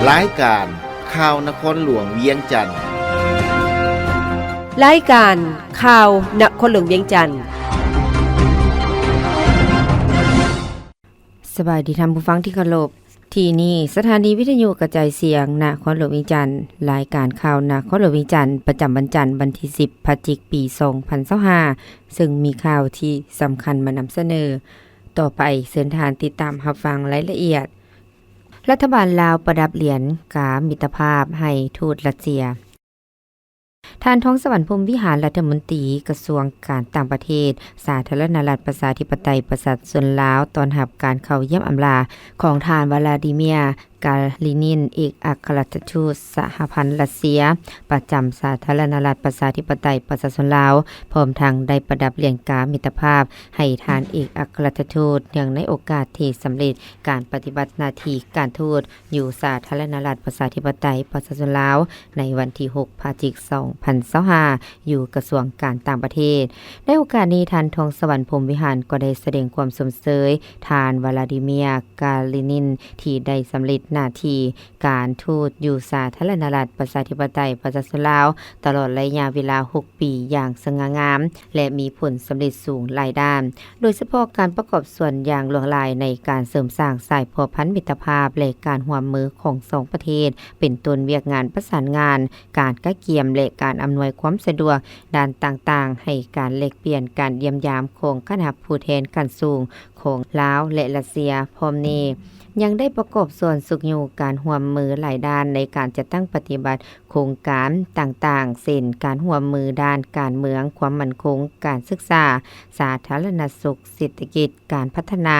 ລາຍການຂ່າວນະຄອນຫຼວງວຽງຈັນ. ລາຍການຂ່າວນະຄອນຫຼວງວຽງຈັນ. ສະບາຍດີທ່ານຜູ້ຟັງທີ່ເຄົາລົບ. ທີ່ນີ້ສະຖານີວິທະຍຸກະຈາຍສຽງນະຄອນຫຼວງວຽງຈັນ. ລາຍການຂ່າວນະຄອນຫຼວງວຽງຈັນ ປະຈຳວັນຈັນ ວັນທີສິບ ພະຈິກ ປີສອງພັນຊາວຫ້າ ເຊິ່ງມີຂ່າວທີ່ສຳຄັນມານຳສະເໜີ. ຕໍ່ໄປເຊີນທ່ານຕິດຕາມຮັບຟັງລາຍລະອຽດ. ລັດຖະບານລາວປະດັບຫຼຽນກາມິດຕະພາບໃຫ້ທູດຣັດເຊຍ. ທ່ານ ທອງສະຫວັນ ພົມວິຫານ ລັດຖະມົນຕີກະຊວງການຕ່າງປະເທດ ສາທາລະນະລັດ ປະຊາທິປະໄຕ ປະຊາຊົນລາວ ຕ້ອນຮັບການເຂົ້າຢ້ຽມອຳລາຂອງທ່ານ ວາລາດີເມຍ ກາລີນິນ ເອກອັກຄະລັດຖະທູດສະຫະພັນຣັດເຊຍ ປະຈຳສາທາລະນະລັດ ປະຊາທິປະໄຕ ປະຊາຊົນລາວ, ພ້ອມທັງໄດ້ປະດັບຫຼຽນກາມິດຕະພາບໃຫ້ທ່ານເອກອັກຄະລັດຖະທູດ ເນື່ອງໃນໂອກາດທີ່ສຳເລັດການປະຕິບັດໜ້າທີ່ການທູດ ຢູ່ສາທາລະນະລັດ ປະຊາທິປະໄຕ ປະຊາຊົນລາວ ໃນວັນທີຫົກ ພະຈິກ ສອງພັນຊາວຫ້າ ຢູ່ກະຊວງການຕ່າງປະເທດ. ໃນໂອກາດນີ້, ທ່ານ ທອງສະຫວັນ ພົມວິຫານ ກໍໄດ້ສະແດງຄວາມຊົມເຊີຍທ່ານ ວາລາດີເມຍ ກາລີນິນ ທີ່ໄດ້ສຳເລັດໜ້າທີ່ການທູດຢູ່ສາທາລະນະລັດ ປະຊາທິປະໄຕ ປະຊາຊົນລາວ ຕະຫຼອດໄລຍະເວລາຫົກປີຢ່າງສະຫງ່າງາມ ແລະ ມີຜົນສຳເລັດສູງຫຼາຍດ້ານ. ໂດຍສະເພາະການປະກອບສ່ວນຢ່າງຫຼວງຫຼາຍໃນການເສີມສ້າງສາຍພົວພັນມິດຕະພາບ ແລະ ການຮ່ວມມືຂອງສອງປະເທດ ເປັນຕົ້ນວຽກງານປະສານງານ, ການກະກຽມ ແລະ ການອຳນວຍຄວາມສະດວກດ້ານຕ່າງໆ, ໃຫ້ການແລກປ່ຽນ, ການຢ້ຽມຢາມຂອງຄະນະຜູ້ແທນຂັ້ນສູງຂອງລາວ ແລະ ຣັດເຊຍ. ພ້ອມນີ້ຍັງໄດ້ປະກອບສ່ວນຊຸກຍູ້ການຮ່ວມມືຫຼາຍດ້ານໃນການຈັດຕັ້ງປະຕິບັດໂຄງການຕ່າງໆ ເຊັ່ນ ການຮ່ວມມືດ້ານການເມືອງ, ຄວາມໝັ້ນຄົງ, ການສຶກສາ, ສາທາລະນະສຸກ, ເສດຖະກິດ, ການພັດທະນາ,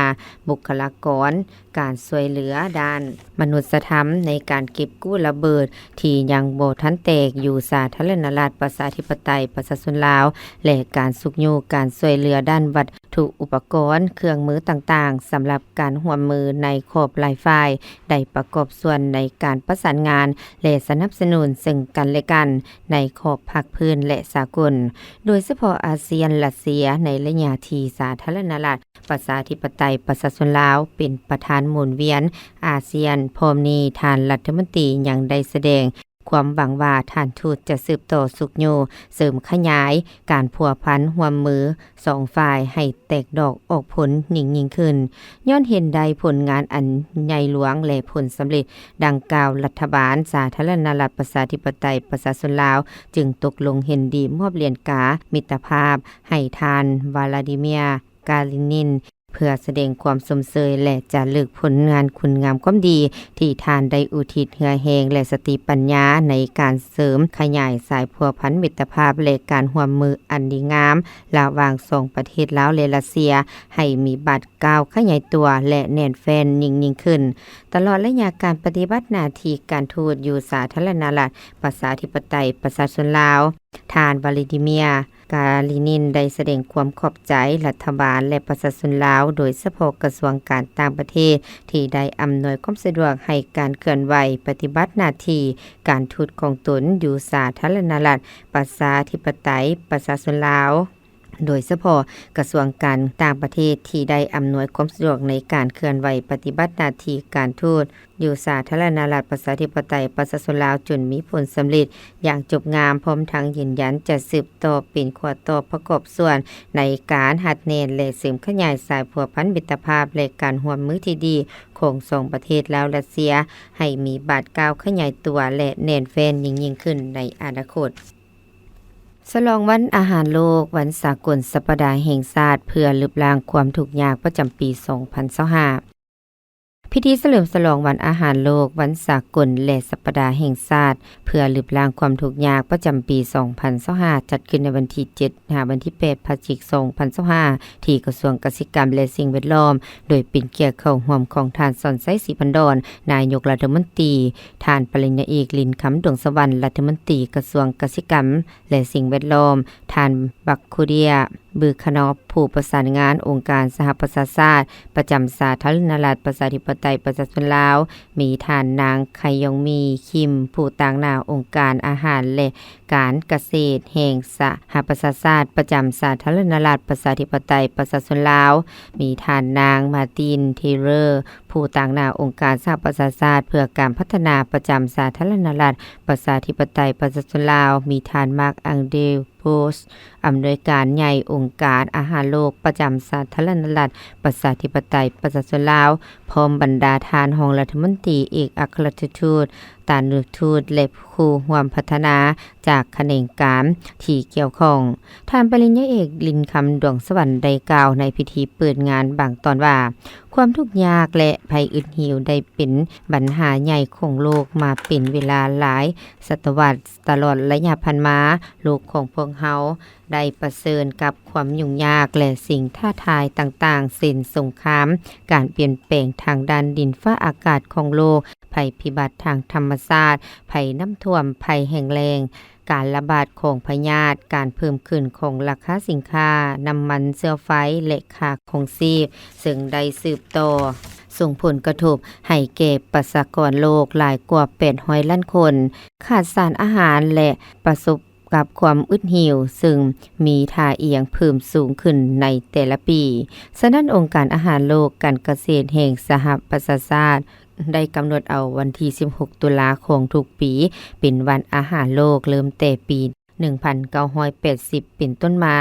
ບຸກຄະລາກອນ, ການຊ່ວຍເຫຼືອດ້ານມະນຸດສະທຳ ໃນການເກັບກູ້ລະເບີດທີ່ຍັງບໍ່ທັນແຕກຢູ່ສາທາລະນະລັດ ປະຊາທິປະໄຕ ປະຊາຊົນລາວ ແລະ ການຊຸກຍູ້ການຊ່ວຍເຫຼືອດ້ານວັດຖຸອຸປະກອນ, ເຄື່ອງມືຕ່າງໆ ສຳລັບການຮ່ວມມືໃນຂອບຫຼາຍຝ່າຍ ໄດ້ປະກອບສ່ວນໃນການປະສານງານ ແລະ ສະໜັບສະໜູນເຊິ່ງກັນແລະກັນໃນຂອບພາກພື້ນ ແລະ ສາກົນ, ໂດຍສະເພາະອາຊຽນ-ຣັດເຊຍ ໃນໄລຍະທີ່ສາທາລະນະລັດ ປະຊາທິປະໄຕ ປະຊາຊົນລາວ ເປັນປະທານໝູນວຽນອາຊຽນ. ພ້ອມນີ້, ທ່ານລັດຖະມົນຕີຍັງໄດ້ສະແດງຄວາມຫວັງວ່າ ທ່ານທູດຈະສືບຕໍ່ຊຸກຍູ້ເສີມຂະຫຍາຍການພົວພັນຮ່ວມມືສອງຝ່າຍໃຫ້ແຕກດອກອອກຜົນຍິ່ງໆຂຶ້ນ. ຍ້ອນເຫັນໄດ້ຜົນງານອັນໃຫຍ່ຫຼວງ ແລະ ຜົນສຳເລັດດັ່ງກ່າວ, ລັດຖະບານສາທາລະນະລັດ ປະຊາທິປະໄຕ ປະຊາຊົນລາວ ຈຶ່ງຕົກລົງເຫັນດີມອບຫຼຽນກາມິດຕະພາບໃຫ້ທ່ານ ວາລາດີເມຍ ກາລີນິນ ເພື່ອສະແດງຄວາມຊົມເຊີຍ ແລະ ຈາລຶກຜົນງານຄຸນງາມຄວາມດີທີ່ທ່ານໄດ້ອຸທິດເຫື່ອແຮງ ແລະ ສະຕິປັນຍາໃນການເສີມຂະຫຍາຍສາຍພົວພັນມິດຕະພາບ ແລະ ການຮ່ວມມືອັນດີງາມລະຫວ່າງສອງປະເທດລາວ ແລະ ຣັດເຊຍ ໃຫ້ມີບາດກ້າວຂະຫຍາຍຕົວ ແລະ ແໜ້ນແຟ້ນຍິ່ງໆຂຶ້ນ. ຕະຫຼອດໄລຍະການປະຕິບັດໜ້າທີ່ການທູດຢູ່ສາທາລະນະລັດ ປະຊາທິປະໄຕ ປະຊາຊົນລາວ, ທ່ານ ວາລາດີເມຍ ກາລີນິນ ໄດ້ສະແດງຄວາມຂອບໃຈລັດຖະບານ ແລະ ປະຊາຊົນລາວ, ໂດຍສະເພາະກະຊວງການຕ່າງປະເທດ ທີ່ໄດ້ອຳນວຍຄວາມສະດວກໃຫ້ການເຄື່ອນໄຫວປະຕິບັດໜ້າທີ່ການທູດຂອງຕົນຢູ່ສາທາລະນະລັດ ປະຊາທິປະໄຕ ປະຊາຊົນລາວ, ໂດຍສະເພາະກະຊວງການຕ່າງປະເທດ ທີ່ໄດ້ອຳນວຍຄວາມສະດວກໃນການເຄື່ອນໄຫວປະຕິບັດໜ້າທີ່ການທູດ ຢູ່ສາທາລະນະລັດ ປະຊາທິປະໄຕ ປະຊາຊົນລາວ ຈົນມີຜົນສຳເລັດຢ່າງຈົບງາມ, ພ້ອມທັງຢືນຢັນຈະສືບຕໍ່ເປັນຂົ້ວຕໍ່ປະກອບສ່ວນໃນການຮັດແໜ້ນ ແລະ ເສີມຂະຫຍາຍສາຍພົວພັນມິດຕະພາບ ແລະ ການຮ່ວມມືທີ່ດີຂອງສອງປະເທດລາວ-ຣັດເຊຍ ໃຫ້ມີບາດກ້າວຂະຫຍາຍຕົວ ແລະ ແໜ້ນແຟ້ນຍິ່ງໆຂຶ້ນໃນອະນາຄົດ. ສະຫຼອງວັນອາຫານໂລກ, ວັນສາກົນ, ສັບປະດາແຫ່ງຊາດເພື່ອລຶບລ້າງຄວາມທຸກຍາກປະຈຳປີສອງພັນຊາວຫ້າ. ພິທີສະເຫຼີມສະຫຼອງວັນອາຫານໂລກ, ວັນສາກົນ ແລະ ສັບປະດາແຫ່ງຊາດເພື່ອລຶບລ້າງຄວາມທຸກຍາກປະຈຳປີສອງພັນຊາວຫ້າ ຈັດຂຶ້ນໃນວັນທີເຈັດ ຫາວັນທີແປດ ພະຈິກ ສອງພັນຊາວຫ້າ ທີ່ກະຊວງກະສິກຳ ແລະ ສິ່ງແວດລ້ອມ, ໂດຍເປັນກຽດເຂົ້າຮ່ວມຂອງທ່ານ ສອນໄຊ ສີພັນດອນ ນາຍົກລັດຖະມົນຕີ, ທ່ານປະລິນຍາເອກ ລິນຄຳ ດວງສະຫວັນ ລັດຖະມົນຕີກະຊວງກະສິກຳ ແລະ ສິ່ງແວດລ້ອມ, ທ່ານ ບັກໂຄເດຍ ບືຄານອບ ຜູ້ປະສານງານອົງການສະຫະປະຊາຊາດ ປະຈຳສາທາລະນະລັດ ປະຊາທິປະໄຕ ປະຊາຊົນລາວ, ມີທ່ານນາງ ໄຄຢອງມີ ຄິມ ຜູ້ຕາງໜ້າອົງການອາຫານ ແລະ ການກະເສດແຫ່ງສະຫະປະຊາຊາດ ປະຈຳສາທາລະນະລັດ ປະຊາທິປະໄຕ ປະຊາຊົນລາວ, ມີທ່ານນາງ ມາຕີນ ເທເລີ ຜູ້ຕາງໜ້າອົງການສະຫະປະຊາຊາດເພື່ອການພັດທະນາ ປະຈຳສາທາລະນະລັດ ປະຊາທິປະໄຕ ປະຊາຊົນລາວ, ມີທ່ານ ມາກ ອັງເດ ໂບສ ອຳນວຍການໃຫຍ່ອົງການອາຫານໂລກ ປະຈຳສາທາລະນະລັດ ປະຊາທິປະໄຕ ປະຊາຊົນລາວ, ພ້ອມບັນດາທ່ານຮອງລັດຖະມົນຕີ, ເອກອັກຄະລັດຖະທູດ, ຕານຸທູດ ແລະ ຄູ່ຮ່ວມພັດທະນາຈາກຂະແໜງການທີ່ກ່ຽວຂ້ອງ. ທ່ານປະລິນຍາເອກ ລິນຄຳ ດວງສະຫວັນ ໄດ້ກ່າວໃນພິທີເປີດງານບາງຕອນວ່າ, ຄວາມທຸກຍາກ ແລະ ໄພອຶດຫິວໄດ້ເປັນບັນຫາໃຫຍ່ຂອງໂລກມາເປັນເວລາຫຼາຍສະຕະວັດ. ຕະຫຼອດໄລຍະຜ່ານມາ, ໂລກຂອງພວກເຮົາໄດ້ປະເຊີນກັບຄວາມຫຍຸ້ງຍາກ ແລະ ສິ່ງທ້າທາຍຕ່າງໆ ເຊັ່ນ ສົງຄາມ, ການປ່ຽນແປງທາງດ້ານດິນຟ້າອາກາດຂອງໂລກ, ໄພພິບັດທາງທຳມະຊາດ, ໄພນ້ຳຖ້ວມ, ໄພແຫ້ງແລ້ງ, ການລະບາດຂອງພະຍາດ, ການເພີ່ມຂຶ້ນຂອງລາຄາສິນຄ້າ, ນ້ຳມັນເຊື້ອໄຟ ແລະ ຄ່າຄອງຊີບ, ເຊິ່ງໄດ້ສືບຕໍ່ສົ່ງຜົນກະທົບໃຫ້ແກ່ປະຊາກອນໂລກຫຼາຍກວ່າແປດຮ້ອຍລ້ານຄົນ, ຂາດສານອາຫານ ແລະ ປະສົບກັບຄວາມອຶດຫິວ, ເຊິ່ງມີທ່າອ່ຽງເພີ່ມສູງຂຶ້ນໃນແຕ່ລະປີ. ສະນັ້ນ, ອົງການອາຫານໂລກ, ການກະເສດແຫ່ງສະຫະປະຊາຊາດ ໄດ້ກຳນົດເອົາວັນທີສິບຫົກ ຕຸລາຂອງທຸກປີ ເປັນວັນອາຫານໂລກ ເລີ່ມແຕ່ປີໜຶ່ງພັນເກົ້າຮ້ອຍແປດສິບເປັນຕົ້ນມາ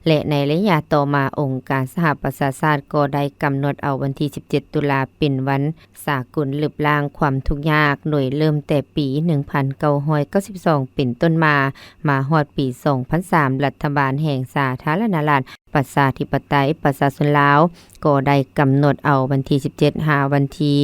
ແລະ ໃນໄລຍະຕໍ່ມາ, ອົງການສະຫະປະຊາຊາດກໍໄດ້ກຳນົດເອົາວັນທີສິບເຈັດ ຕຸລາ ເປັນວັນສາກົນລຶບລ້າງຄວາມທຸກຍາກ, ໂດຍເລີ່ມແຕ່ປີໜຶ່ງພັນເກົ້າຮ້ອຍເກົ້າສິບສອງເປັນຕົ້ນມາ, ມາຮອດປີສອງພັນສາມ ລັດຖະບານແຫ່ງສາທາລະນະລັດ ປະຊາທິປະໄຕ ປະຊາຊົນລາວ ກໍໄດ້ກຳນົດເອົາວັນທີສິບເຈັດ ຫາວັນທີ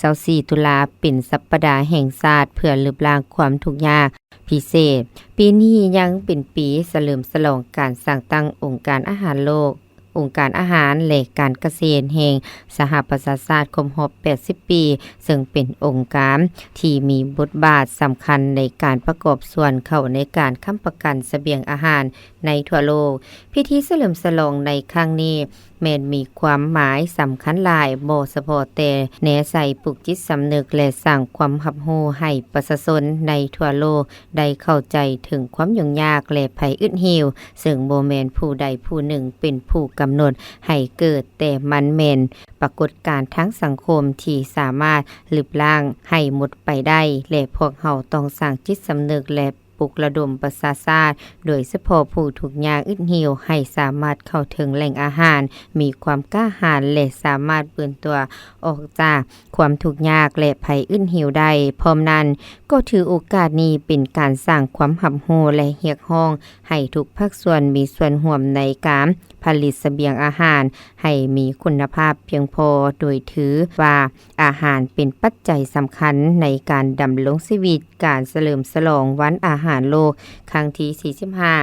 ຊາວສີ່ ຕຸລາ ເປັນສັບປະດາແຫ່ງຊາດເພື່ອລຶບລ້າງຄວາມທຸກຍາກພິເສດ. ປີນີ້ຍັງເປັນປີສະເຫຼີມສະຫຼອງການສ້າງຕັ້ງອົງການອາຫານໂລກ, ອົງການອາຫານ ແລະ ການກະເສດແຫ່ງສະຫະປະຊາຊາດ ຄົບຮອບແປດສິບປີ, ເຊິ່ງເປັນອົງການທີ່ມີບົດບາດສຳຄັນໃນການປະກອບສ່ວນເຂົ້າໃນການຄ້ຳປະກັນສະບຽງອາຫານໃນທົ່ວໂລກ. ພິທີສະເຫຼີມສະຫຼອງໃນຄັ້ງນີ້ ແມ່ນມີຄວາມໝາຍສຳຄັນຫຼາຍ, ບໍ່ສະເພາະແຕ່ແນໃສ່ປຸກຈິດສຳນຶກ ແລະ ສ້າງຄວາມຮັບຮູ້ໃຫ້ປະຊາຊົນໃນທົ່ວໂລກໄດ້ເຂົ້າໃຈເຖິງຄວາມຫຍຸ້ງຍາກ ແລະ ໄພອຶດຫິວ, ເຊິ່ງບໍ່ແມ່ນຜູ້ໃດຜູ້ໜຶ່ງເປັນຜູ້ກຳນົດໃຫ້ເກີດ, ແຕ່ມັນແມ່ນປາກົດການທາງສັງຄົມທີ່ສາມາດລຶບລ້າງໃຫ້ໝົດໄປໄດ້, ແລະ ພວກເຮົາຕ້ອງສ້າງຈິດສຳນຶກ ແລະ ປຸກລະດົມປະຊາຊາດ, ໂດຍສະເພາະຜູ້ທຸກຍາກອຶດຫິວ, ໃຫ້ສາມາດເຂົ້າເຖິງແຫຼ່ງອາຫານ, ມີຄວາມກ້າຫານ ແລະ ສາມາດຟື້ນຕົວອອກຈາກຄວາມທຸກຍາກ ແລະ ໄພອຶດຫິວໄດ້. ພ້ອມນັ້ນ, ກໍຖືໂອກາດນີ້ເປັນການສ້າງຄວາມຮັບຮູ້ ແລະ ຮຽກຮ້ອງໃຫ້ທຸກພາກສ່ວນມີສ່ວນຮ່ວມໃນການຜະລິດສະບຽງອາຫານໃຫ້ມີຄຸນນະພາບພຽງພໍ, ໂດຍຖືວ່າ ອາຫານເປັນປັດໄຈສຳຄັນໃນການດຳລົງຊີວິດ. ການສະເຫຼີມສະຫຼອງວັນອາຫານໂລກຄັ້ງທີສີ່ສິບຫ້າ,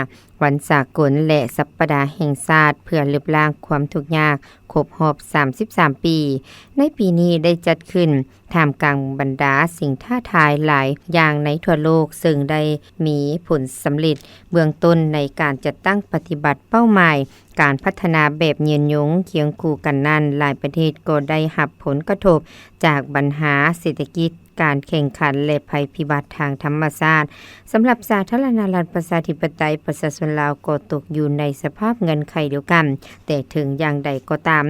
ວັນສາກົນ ແລະ ສັບປະດາແຫ່ງຊາດເພື່ອລຶບລ້າງຄວາມທຸກຍາກ ຄົບຮອບສາມສິບສາມປີ ໃນປີນີ້ໄດ້ຈັດຂຶ້ນທ່າມກາງບັນດາສິ່ງທ້າທາຍຫຼາຍຢ່າງໃນທົ່ວໂລກ, ເຊິ່ງໄດ້ມີຜົນສຳເລັດເບື້ອງຕົ້ນໃນການຈັດຕັ້ງປະຕິບັດເປົ້າໝາຍ ການພັດທະນາແບບຍືນຍົງ. ຄຽງຄູ່ກັນນັ້ນ, ຫຼາຍປະເທດກໍໄດ້ຮັບຜົນກະທົບຈາກບັນຫາເສດຖະກິດ, ການແຂ່ງຂັນ ແລະ ໄພພິບັດທາງທຳມະຊາດ. ສຳລັບສາທາລະນະລັດ ປະຊາທິປະໄຕ ປະຊາຊົນລາວ ກໍຕົກຢູ່ໃນສະພາບເງື່ອນໄຂດຽວກັນ, ແຕ່ເຖິງຢ່າງໃດກໍຕາມ,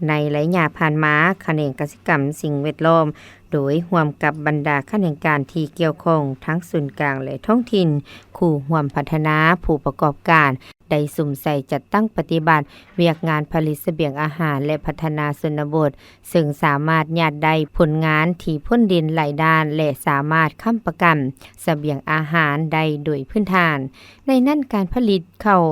ໃນໄລຍະຜ່ານມາ, ຂະແໜງກະສິກຳ, ສິ່ງແວດລ້ອມ ໂດຍຮ່ວມກັບບັນດາຂະແໜງການທີ່ກ່ຽວຂ້ອງທັງສູນກາງ ແລະ ທ້ອງຖິ່ນ, ຄູ່ຮ່ວມພັດທະນາ, ຜູ້ປະກອບການ ໄດ້ສຸມໃສ່ຈັດຕັ້ງປະຕິບັດວຽກງານຜະລິດສະບຽງອາຫານ ແລະ ພັດທະນາຊົນນະບົດ, ເຊິ່ງສາມາດຍາດໄດ້ຜົນງານທີ່ພົ້ນເດັ່ນຫຼາຍດ້ານ ແລະ ສາມາດຄ້ຳປະກັນສະບຽງອາຫານໄດ້ໂດຍພື້ນຖານ. ໃນນັ້ນ, ການຜະລິດເຂົ້າ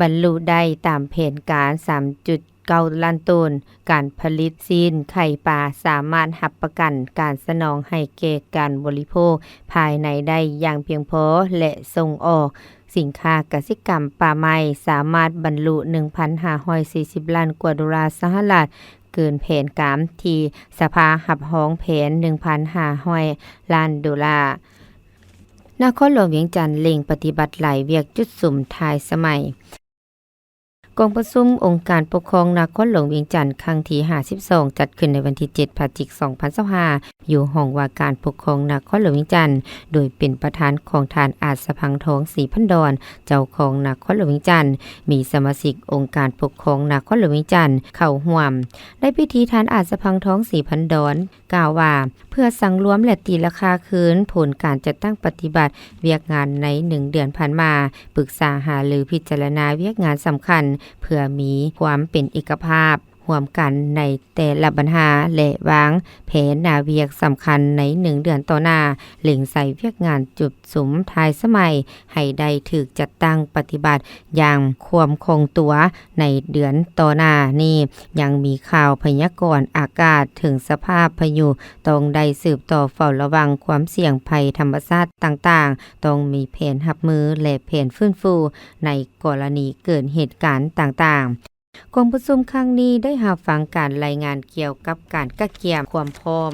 ບັນລຸໄດ້ຕາມແຜນການສາມຈຸດ ເກົ້າລ້ານໂຕນ, ການຜະລິດຊີ້ນໄຂ່ປາສາມາດຮັບປະກັນການສະໜອງໃຫ້ແກ່ການບໍລິໂພກພາຍໃນໄດ້ຢ່າງພຽງພໍ ແລະ ສົ່ງອອກສິນຄ້າກະສິກຳປ່າໄມ້ສາມາດບັນລຸໜຶ່ງພັນຫ້າຮ້ອຍສີ່ສິບລ້ານກວ່າໂດລາສະຫະລັດ, ເກີນແຜນການທີ່ສະພາຮັບຮອງແຜນໜຶ່ງພັນຫ້າຮ້ອຍລ້ານໂດລາ. ນະຄອນຫຼວງວຽງຈັນເລັ່ງປະຕິບັດຫຼາຍວຽກຈຸດສຸມທ້າຍສະໄໝ. ກອງປະຊຸມອົງການປົກຄອງນະຄອນຫຼວງວຽງຈັນ ຄັ້ງທີຫ້າສິບສອງ ຈັດຂຶ້ນໃນວັນທີເຈັດ ພະຈິກ ສອງພັນຊາວຫ້າ ຢູ່ຫ້ອງວ່າການປົກຄອງນະຄອນຫຼວງວຽງຈັນ ໂດຍເປັນປະທານຂອງທ່ານ ອາດສະພັງທອງ ສີພັນດອນ ເຈົ້າຄອງນະຄອນຫຼວງວຽງຈັນ, ມີສະມາຊິກອົງການປົກຄອງນະຄອນຫຼວງວຽງຈັນເຂົ້າຮ່ວມ. ໃນພິທີ ທ່ານ ອາດສະພັງທອງ ສີພັນດອນ ກ່າວວ່າ ເພື່ອສັງລວມ ແລະ ຕີລາຄາຄືນຜົນການຈັດຕັ້ງປະຕິບັດວຽກງານໃນໜຶ່ງເດືອນຜ່ານມາ, ປຶກສາຫາລືພິຈາລະນາວຽກງານສຳຄັນ ເພື່ອມີຄວາມເປັນເອກະພາບຮ່ວມກັນໃນແຕ່ລະບັນຫາ ແລະ ວາງແຜນໜ້າວຽກສຳຄັນໃນໜຶ່ງເດືອນຕໍ່ໜ້າ, ເລັງໃສ່ວຽກງານຈົບສຸມທ້າຍສະໄໝ ໃຫ້ໄດ້ຖືກຈັດຕັ້ງປະຕິບັດຢ່າງຄວາມຄົງຕົວໃນເດືອນຕໍ່ໜ້ານີ້. ຍັງມີຂ່າວພະຍາກອນອາກາດເຖິງສະພາບພາຍຸ, ຕ້ອງໄດ້ສືບຕໍ່ເຝົ້າລະວັງຄວາມສ່ຽງໄພທຳມະຊາດຕ່າງໆ, ຕ້ອງມີແຜນຮັບມື ແລະ ແຜນຟື້ນຟູໃນກໍລະນີເກີດເຫດການຕ່າງໆ. ກອງປະຊຸມຄັ້ງນີ້ໄດ້ຮັບຟັງການລາຍງານກ່ຽວກັບການກະກຽມຄວາມພ້ອມ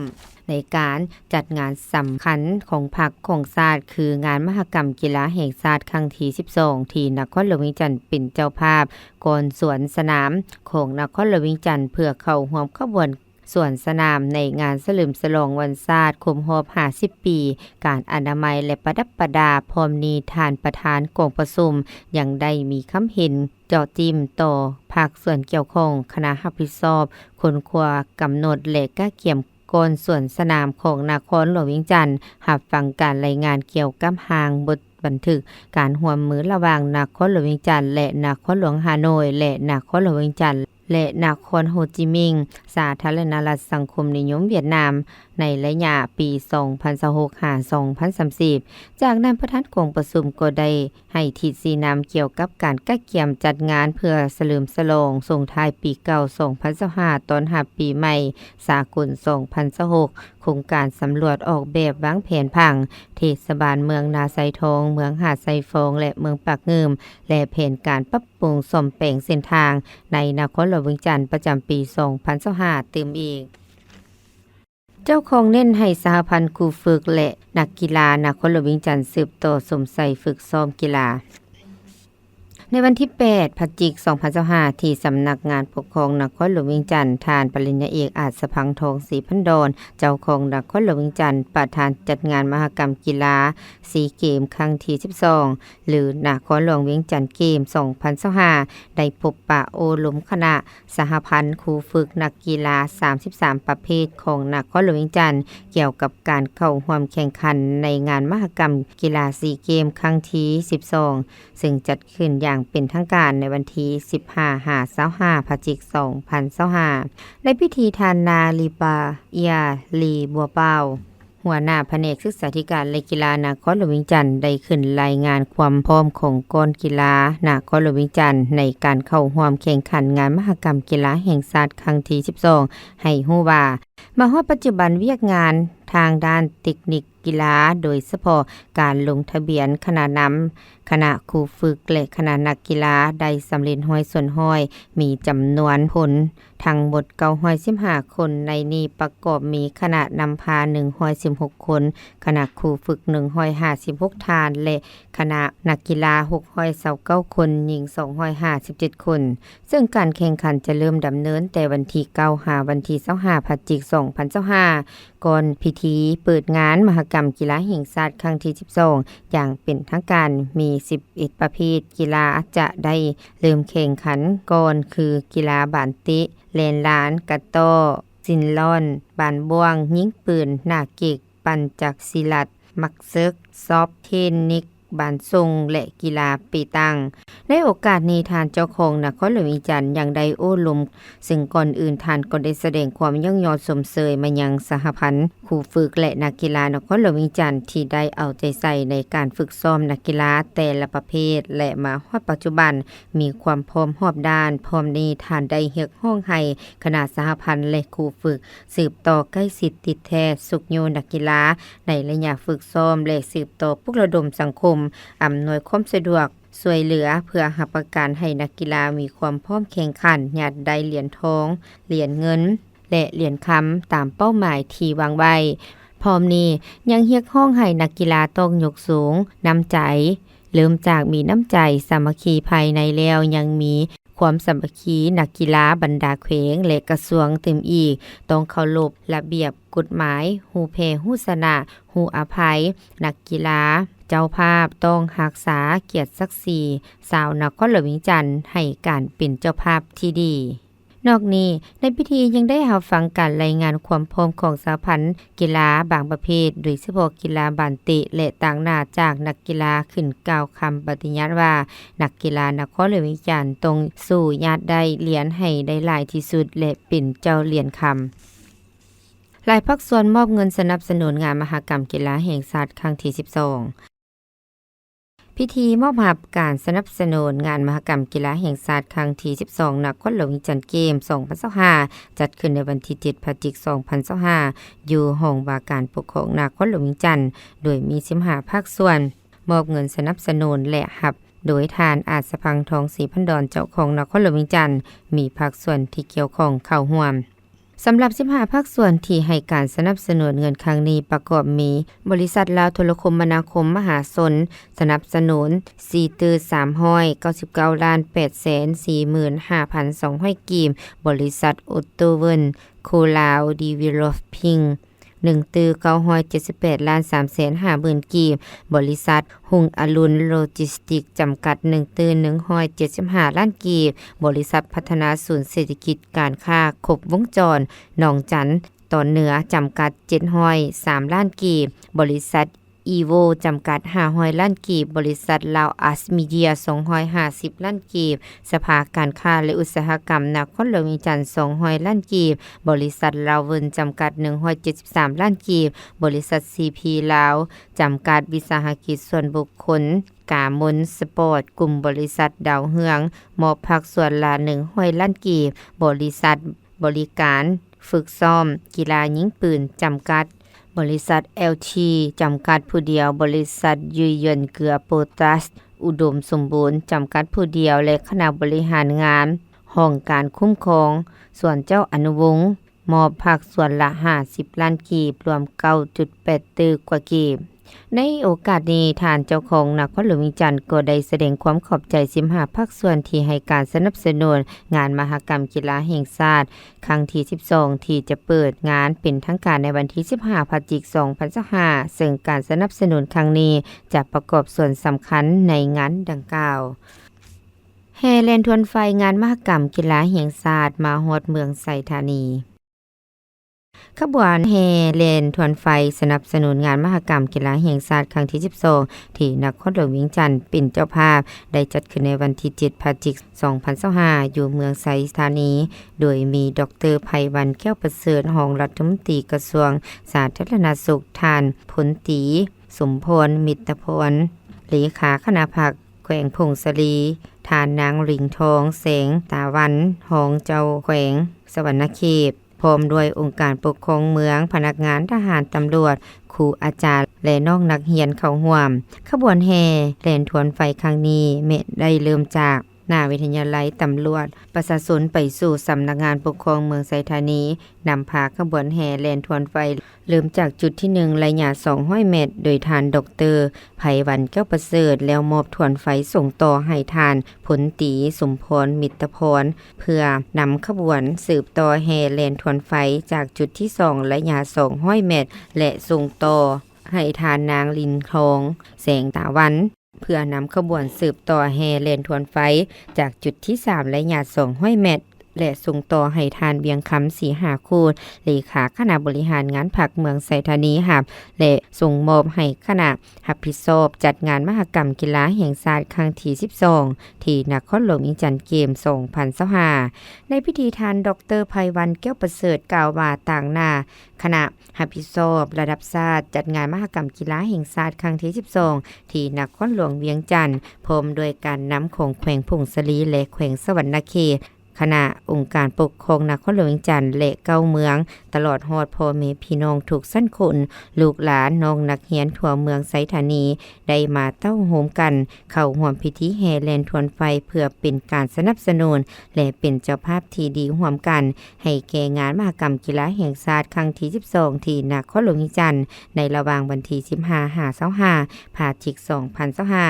ໃນການຈັດງານສຳຄັນຂອງພັກຂອງຊາດ ຄືງານມະຫະກຳກິລາແຫ່ງຊາດຄັ້ງທີສິບສອງ ທີ່ນະຄອນຫຼວງວຽງຈັນເປັນເຈົ້າພາບ, ກ່ອນສວນສະໜາມຂອງນະຄອນຫຼວງວຽງຈັນ ເພື່ອເຂົ້າຮ່ວມຂະບວນສວນສະໜາມໃນງານສະເຫຼີມສະຫຼອງວັນຊາດຄົບຮອບຫ້າສິບປີການອະນາໄມ ແລະ ປະດັບປະດາ. ພ້ອມນີ້ ທ່ານປະທານກອງປະຊຸມຍັງໄດ້ມີຄຳເຫັນ ເຈາະຈິ້ມຕໍ່ພາກສ່ວນກ່ຽວຂ້ອງ, ຄະນະຮັບຜິດຊອບ, ຄົ້ນຄວ້າ, ກຳນົດ ແລະ ກະກຽມກ່ອນສວນສະໜາມຂອງນະຄອນຫຼວງວຽງຈັນ, ຮັບຟັງການລາຍງານກ່ຽວກັບຮ່າງບົດບັນທຶກການຮ່ວມມືລະຫວ່າງນະຄອນຫຼວງວຽງຈັນ ແລະ ນະຄອນຫຼວງຮ່າໂນ້ຍ ແລະ ນະຄອນຫຼວງວຽງຈັນ ແລະ ນະຄອນໂຮຈິມິງ, ສາທາລະນະລັດສັງຄົມນິຍົມຫວຽດນາມ ໃນໄລຍະປີສອງພັນຊາວຫົກ ຫາ ສອງພັນສາມສິບ. ຈາກນັ້ນ ປະທານກອງປະຊຸມກໍໄດ້ ໃຫ້ທິດຊີ້ນຳກ່ຽວກັບການກະກຽມຈັດງານເພື່ອສະເຫຼີມສະຫຼອງສົ່ງທ້າຍປີເກົ່າສອງພັນຊາວຫ້າ ຕ້ອນຮັບປີໃໝ່ສາກົນສອງພັນຊາວຫົກ, ໂຄງການສຳຫຼວດອອກແບບວາງແຜນຜັງ, ເທດສະບານເມືອງນາຊາຍທອງ, ເມືອງຫາດຊາຍຟອງ ແລະ ເມືອງປາກງື່ມ ແລະ ແຜນການປັບປຸງສ້ອມແປງເສັ້ນທາງໃນນະຄອນຫຼວງວຽງຈັນປະຈຳປີສອງພັນຊາວຫ້າຕື່ມອີກ. ເຈົ້າຄອງເນັ້ນໃຫ້ສະຫະພັນຄູຝຶກ ແລະ ນັກກິລານະຄອນຫຼວງວຽງຈັນສືບຕໍ່ຊົມໃສ່ຝຶກຊ້ອມກິລາ. ໃນວັນທີແປດ ພະຈິກ ສອງພັນຊາວຫ້າ ທີ່ສຳນັກງານປົກຄອງນະຄອນຫຼວງວຽງຈັນ, ທ່ານປະລິນຍາເອກ ອາດສະພັງທອງ ສີພັນດອນ ເຈົ້າຄອງນະຄອນຫຼວງວຽງຈັນ, ປະທານຈັດງານມະຫະກຳກິລາຊີເກມຄັ້ງທີສິບສອງ ຫຼື ນະຄອນຫຼວງວຽງຈັນເກມ ສອງພັນຊາວຫ້າ ໄດ້ພົບປະໂອ້ລົມຄະນະ ສະຫະພັນຄູຝຶກນັກກິລາສາມສິບສາມປະເພດຂອງນະຄອນຫຼວງວຽງຈັນ ກ່ຽວກັບການເຂົ້າຮ່ວມແຂ່ງຂັນໃນງານມະຫະກຳກິລາຊີເກມຄັ້ງທີສິບສອງ ເຊິ່ງຈັດຂຶ້ນຢ່າງເປັນທາງການໃນວັນທີສິບຫ້າ ຫາ ຊາວຫ້າ ພະຈິກ ສອງພັນຊາວຫ້າ. ໃນພິທີ ທ່ານ ນາລີປາ ເອຍ ລີບົວປາວ ຫົວໜ້າພະແນກສຶກສາທິການ ແລະ ກິລານະຄອນຫຼວງວຽງຈັນ ໄດ້ຂຶ້ນລາຍງານຄວາມພ້ອມຂອງກອງກິລານະຄອນຫຼວງວຽງຈັນ ໃນການເຂົ້າຮ່ວມແຂ່ງຂັນງານມະຫະກຳກິລາແຫ່ງຊາດຄັ້ງທີສິບສອງ ໃຫ້ຮູ້ວ່າ ມາຮອດປັດຈຸບັນ ວຽກງານທາງດ້ານເຕັກນິກກິລາ, ໂດຍສະເພາະການລົງທະບຽນຄະນະນຳ, ຄະນະຄູຝຶກ ແລະ ຄະນະນັກກິລາ ໄດ້ສຳເລັດຮ້ອຍສ່ວນຮ້ອຍ, ມີຈຳນວນຄົນ ທັງໝົດເກົ້າຮ້ອຍສິບຫ້າຄົນ, ໃນນີ້ປະກອບມີຄະນະນຳພາໜຶ່ງຮ້ອຍສິບຫົກຄົນ, ຄະນະຄູຝຶກໜຶ່ງຮ້ອຍຫ້າສິບຫົກທ່ານ ແລະ ຄະນະນັກກິລາຫົກຮ້ອຍຊາວເກົ້າຄົນ, ຍິງສອງຮ້ອຍຫ້າສິບເຈັດຄົນ. ເຊິ່ງການແຂ່ງຂັນຈະເລີ່ມດຳເນີນແຕ່ວັນທີເກົ້າ ຫາ ວັນທີຊາວຫ້າ ພະຈິກ ສອງພັນຊາວຫ້າ ກ່ອນພິທີເປີດງານມະຫະກຳກິລາແຫ່ງຊາດຄັ້ງທີສິບສອງ ຢ່າງເປັນທາງການ. ມີສິບເອັດປະເພດກິລາຈະໄດ້ເລີ່ມແຂ່ງຂັນກ່ອນ ຄື ກິລາບານເຕະ, ແລ່ນລານ, ກະຕໍ້, ຊິນລອນ, ບານບ້ວງ, ຍິງປືນ, ໜ້າເກັກ, ປັ່ນຈັກສີລັດ, ໝາກເສິກ, ຊອບເທນນິສ, ບານສົ່ງ ແລະ ກິລາເປຕັງ. ໃນໂອກາດນີ້, ທ່ານເຈົ້າຄອງນະຄອນຫຼວງວຽງຈັນຍັງໄດ້ໂອ້ລົມ, ເຊິ່ງກ່ອນອື່ນທ່ານກໍໄດ້ສະແດງຄວາມຍ້ອງຍໍຊົມເຊີຍມາຍັງສະຫະພັນຄູຝຶກ ແລະ ນັກກິລານະຄອນຫຼວງວຽງຈັນ ທີ່ໄດ້ເອົາໃຈໃສ່ໃນການຝຶກຊ້ອມນັກກິລາແຕ່ລະປະເພດ ແລະ ມາຮອດປັດຈຸບັນມີຄວາມພ້ອມຮອບດ້ານ. ພ້ອມນີ້ທ່ານໄດ້ຮຽກຮ້ອງໃຫ້ຄະນະສະຫະພັນ ແລະ ຄູຝຶກ ສືບຕໍ່ໃກ້ຊິດຕິດແທດຊຸກຍູ້ນັກກິລາໃນໄລຍະຝຶກຊ້ອມ ແລະ ສືບຕໍ່ປຸກລະດົມສັງຄົມ, ອຳນວຍຄວາມສະດວກຊ່ວຍເຫຼືອ ເພື່ອຮັບປະກັນໃຫ້ນັກກິລາມີຄວາມພ້ອມແຂ່ງຂັນ, ຍາດໄດ້ຫຼຽນທອງ, ຫຼຽນເງິນ ແລະ ຫຼຽນຄຳ ຕາມເປົ້າໝາຍທີ່ວາງໄວ້. ພ້ອມນີ້ຍັງຮຽກຮ້ອງໃຫ້ນັກກິລາຕ້ອງຍົກສູງນ້ຳໃຈ, ເລີ່ມຈາກມີນ້ຳໃຈສາມັກຄີພາຍໃນແລ້ວ ຍັງມີ ຄວາມສາມັກຄີນັກກິລາບັນດາແຂວງ ແລະ ກະຊວງຕື່ມອີກ, ຕ້ອງເຄົາລົບລະບຽບກົດໝາຍ, ຮູ້ແພ້ຮູ້ຊະນະ, ຮູ້ອະໄພ, ນັກກິລາເຈົ້າພາບຕ້ອງຮັກສາກຽດສັກສີຊາວນະຄອນຫຼວງວຽງຈັນ ໃຫ້ການເປັນເຈົ້າພາບທີ່ດີ. ນອກນີ້, ໃນພິທີຍັງໄດ້ຮັບຟັງການລາຍງານຄວາມພ້ອມຂອງສະຫະພັນກິລາບາງປະເພດ, ໂດຍສະເພາະກິລາບານເຕະ ແລະ ຕາງໜ້າຈາກນັກກິລາ ຂຶ້ນກ່າວຄຳປະຕິຍາດວ່າ ນັກກິລານະຄອນຫຼວງວຽງຈັນຕ້ອງສູ້ຍາດໄດ້ຫຼຽນໃຫ້ໄດ້ຫຼາຍທີ່ສຸດ ແລະ ເປັນເຈົ້າຫຼຽນຄຳ. ຫຼາຍພາກສ່ວນມອບເງິນສະໜັບສະໜູນງານມະຫະກຳກິລາແຫ່ງຊາດຄັ້ງທີສິບສອງ. ພິທີມອບຮັບການສະໜັບສະໜູນງານມະຫະກຳກິລາແຫ່ງຊາດຄັ້ງທີສິບສອງ ນະຄອນຫຼວງວຽງຈັນເກມ ສອງພັນຊາວຫ້າ ຈັດຂຶ້ນໃນວັນທີເຈັດ ພະຈິກ ສອງພັນຊາວຫ້າ ຢູ່ຫ້ອງວ່າການປົກຄອງນະຄອນຫຼວງວຽງຈັນ ໂດຍມີສິບຫ້າພາກສ່ວນມອບເງິນສະໜັບສະໜູນ ແລະ ຮັບໂດຍທ່ານ ອາດສະພັງ ທອງສີພັນດອນ ເຈົ້າຄອງນະຄອນຫຼວງວຽງຈັນ ມີພາກສ່ວນທີ່ກ່ຽວຂ້ອງເຂົ້າຮ່ວມ. ສຳລັບສິບຫ້າພາກສ່ວນທີ່ໃຫ້ການສະໜັບສະໜູນເງິນຄັ້ງນີ້ ປະກອບມີ ບໍລິສັດລາວໂທລະຄົມມະນາຄົມມະຫາຊົນ ສະໜັບສະໜູນສີ່ຕື້ສາມຮ້ອຍເກົ້າສິບເກົ້າລ້ານແປດແສນສີ່ໝື່ນຫ້າພັນສອງຮ້ອຍກີບ, ບໍລິສັດໂອໂຕເວີນໂຄລາວດີເວລອບພິງ ໜຶ່ງຕື້ເກົ້າຮ້ອຍເຈັດສິບແປດລ້ານສາມແສນຫ້າໝື່ນກີບ, ບໍລິສັດຮຸ່ງອະລຸນໂລຈິສຕິກຈຳກັດ ໜຶ່ງຕື້ໜຶ່ງຮ້ອຍເຈັດສິບຫ້າລ້ານກີບ, ບໍລິສັດພັດທະນາສູນເສດຖະກິດການຄ້າຄົບວົງຈອນໜອງຈັນຕອນເໜືອຈຳກັດ ເຈັດຮ້ອຍສາມລ້ານກີບ, ບໍລິສັດ ອີໂວ ຈຳກັດ ຫ້າຮ້ອຍລ້ານກີບ, ບໍລິສັດລາວອາສມີເດຍ ສອງຮ້ອຍຫ້າສິບລ້ານກີບ, ສະພາການຄ້າ ແລະ ອຸດສາຫະກຳນະຄອນຫຼວງວຽງຈັນ ສອງຮ້ອຍລ້ານກີບ, ບໍລິສັດລາວເວີນຈຳກັດ ໜຶ່ງຮ້ອຍເຈັດສິບສາມລ້ານກີບ, ບໍລິສັດ ຊີພີ ລາວ ຈຳກັດ ວິສາຫະກິດສ່ວນບຸກຄົນ ກາມົນສະປອດ, ກຸ່ມບໍລິສັດດາວເຮືອງ ມອບພາກສ່ວນລະ ໜຶ່ງຮ້ອຍລ້ານກີບ, ບໍລິສັດບໍລິການຝຶກຊ້ອມກິລາຍິງປືນ ຈຳກັດ, ບໍລິສັດ ແອລທີ ຈຳກັດຜູ້ດຽວ, ບໍລິສັດ ຢູຢຽນເກືອໂປຕາສ ອຸດົມສົມບູນ ຈຳກັດຜູ້ດຽວ ແລະ ຄະນະບໍລິຫານງານຫ້ອງການຄຸ້ມຄອງສວນເຈົ້າອະນຸວົງ ມອບພາກສ່ວນລະຫ້າສິບລ້ານກີບ, ລວມເກົ້າຈຸດແປດຕື້ກວ່າກີບ. ໃນໂອກາດນີ້, ທ່ານເຈົ້າຄອງນະຄອນຫຼວງວຽງຈັນກໍໄດ້ສະແດງຄວາມຂອບໃຈສິບຫ້າພາກສ່ວນທີ່ໃຫ້ການສະໜັບສະໜູນງານມະຫະກຳກິລາແຫ່ງຊາດ ຄັ້ງທີສິບສອງ ທີ່ຈະເປີດງານເປັນທາງການໃນວັນທີສິບຫ້າ ພະຈິກ ສອງພັນຊາວຫ້າ ເຊິ່ງການສະໜັບສະໜູນຄັ້ງນີ້ຈະປະກອບສ່ວນສຳຄັນໃນງານດັ່ງກ່າວ. ແຫ່ແລ່ນທວນໄຟງານມະຫະກຳກິລາແຫ່ງຊາດມາຮອດເມືອງໄຊທານີ. ຂະບວນແຫ່ແລ່ນທວນໄຟສະໜັບສະໜູນງານມະຫະກຳກິລາແຫ່ງຊາດຄັ້ງທີສິບສອງ ທີ່ນະຄອນຫຼວງວຽງຈັນເປັນເຈົ້າພາບ ໄດ້ຈັດຂຶ້ນໃນວັນທີເຈັດ ພະຈິກ ສອງພັນຊາວຫ້າ ຢູ່ເມືອງໄຊທານີ, ໂດຍມີ ດອກເຕີ ໄພວັນ ແກ້ວປະເສີດ ຮອງລັດຖະມົນຕີກະຊວງສາທາລະນະສຸກ, ທ່ານ ພົນຕີ ສົມພອນ ມິດຕະພອນ ເລຂາຄະນະພັກແຂວງຜົ້ງສາລີ, ທ່ານນາງ ລິງທອງ ແສງຕາວັນ ຮອງເຈົ້າແຂວງສະຫວັນນະເຂດ, ພ້ອມດ້ວຍອົງການປົກຄອງເມືອງ, ພະນັກງານທະຫານ, ຕຳຫຼວດ, ຄູອາຈານ ແລະ ນ້ອງນັກຮຽນເຂົ້າຮ່ວມ. ຂະບວນແຫ່ແລ່ນທວນໄຟຄັ້ງນີ້ແມ່ນໄດ້ເລີ່ມຈາກໜ້າວິທະຍາໄລຕຳຫຼວດປະຊາຊົນໄປສູ່ສຳນັກງານປົກຄອງເມືອງໄຊທານີ, ນຳພາຂະບວນແຫ່ແລ່ນທວນໄຟ ເລີ່ມຈາກຈຸດທີໜຶ່ງ ໄລຍະສອງຮ້ອຍແມັດ, ໂດຍທ່ານ ດອກເຕີ ໄພວັນ ແກ້ວປະເສີດ ແລ້ວມອບທວນໄຟສົ່ງຕໍ່ໃຫ້ທ່ານ ພົນຕີ ສົມພອນ ມິດຕະພອນ ເພື່ອນຳຂະບວນສືບຕໍ່ແຫ່ແລ່ນທວນໄຟຈາກຈຸດທີສອງ ໄລຍະສອງຮ້ອຍແມັດ ແລະ ສົ່ງຕໍ່ໃຫ້ທ່ານນາງ ລິນທອງ ແສງຕາວັນ ເພື່ອນຳຂະບວນສືບຕໍ່ແຫ່ແລ່ນທວນໄຟຈາກຈຸດທີສາມ ໄລຍະສອງຮ້ອຍແມັດ ແລະ ສົ່ງຕໍ່ໃຫ້ທ່ານ ວຽງຄຳ ສີຫາຄູດ ເລຂາຄະນະບໍລິຫານງານພັກເມືອງໄຊທານີ ຮັບ ແລະ ສົ່ງມອບໃຫ້ຄະນະຮັບຜິດຊອບຈັດງານມະຫະກຳກິລາແຫ່ງຊາດຄັ້ງທີສິບສອງ ທີ່ນະຄອນຫຼວງວຽງຈັນເກມ ສອງພັນຊາວຫ້າ. ໃນພິທີ, ທ່ານ ດອກເຕີ ໄພວັນ ແກ້ວປະເສີດ ກ່າວວ່າ ຕາງໜ້າຄະນະ ຮັບຜິດຊອບລະດັບຊາດ ຈັດງານມະຫະກຳກິລາແຫ່ງຊາດຄັ້ງທີສິບສອງ ທີ່ນະຄອນຫຼວງວຽງຈັນ ພ້ອມດ້ວຍການນຳຂອງແຂວງຜົ້ງສາລີ ແລະ ແຂວງສະຫວັນນະເຂດ, ຄະນະອົງການປົກຄອງນະຄອນຫຼວງວຽງຈັນ ແລະ ເກົ້າເມືອງ, ຕະຫຼອດຮອດພໍ່ແມ່ພີ່ນ້ອງທຸກຊັ້ນຄົນ, ລູກຫຼານ, ນ້ອງນັກຮຽນທົ່ວເມືອງໄຊທານີ ໄດ້ມາເຕົ້າໂຮມກັນເຂົ້າຮ່ວມພິທີແຫ່ແລ່ນທວນໄຟ ເພື່ອເປັນການສະໜັບສະໜູນ ແລະ ເປັນເຈົ້າພາບທີ່ດີຮ່ວມກັນ ໃຫ້ແກ່ງານມະຫະກຳກິລາແຫ່ງຊາດຄັ້ງທີສິບສອງ ທີ່ນະຄອນຫຼວງວຽງຈັນ ໃນລະຫວ່າງວັນທີສິບຫ້າ ຫາ ຊາວຫ້າ ພະຈິກ ສອງພັນຊາວຫ້າ